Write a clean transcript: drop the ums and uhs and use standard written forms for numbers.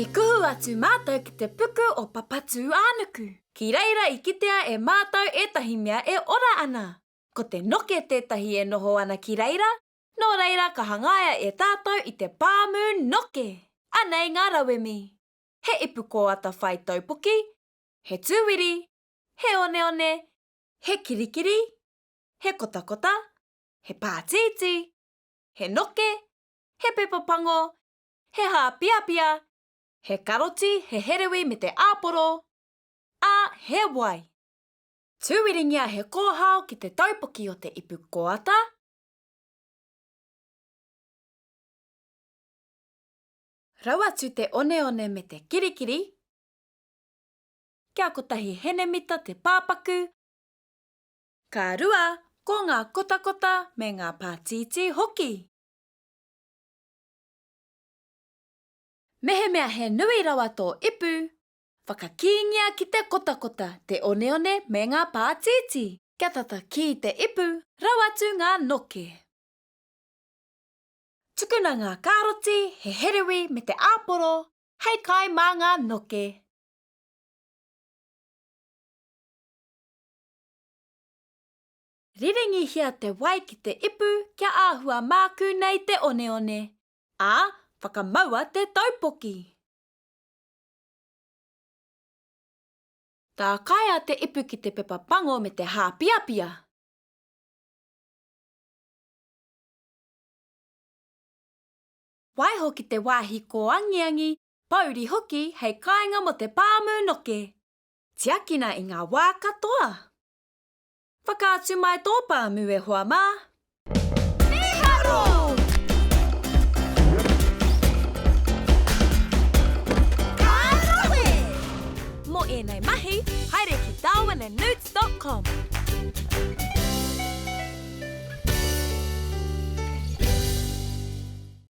I kuhu atu mātou ki te puku o Papatūānuku. Ki reira i kitea e mātou ētahi mea e ora ana. Ko te noke tētahi e noho ana ki reira, nō reira ka hangaia e tātou i te pāmu noke! Anei ngā rauemi. He ipu kōata whai taupoki, he tūwiri, he oneone, he kirikiri, he kotakota, he pātītī, he noke, he pepa pango, he hāpiapia, he karoti, he herewi me te āporo, ā, he wai. Tūwiringia he kōhao ki te taupoki o te ipu kōata. Rau atu te oneone me te kirikiri, kia kotahi henemita te pāpaku, Ka rua, ko ngā kotakota me ngā pātītī hoki. Mehemea he nui rawa tō ipu, whakakīngia ki te kotakota, te oneone me ngā pātītī. Kia tata kī te ipu, rau atu ngā noke. Tukuna ngā kāroti, he herewi me te āporo hei kai mā ngā noke. Rirengihia te wai ki te ipu kia āhua mākū nei te oneone, ā, whakamaua te taupoki. Tākaia te ipu ki te pepa pango me te hāpiapia. Waiho ki te wāhi kōangiangi, pōuri hoki hei kāinga mō te pāmu noke. Tiakina i ngā wā katoa. Whakaatu mai tō pāmu e hoa mā. Mīharo! Ka rawe! Mō ēnei mahi, haere ki darwinandnewts dot com.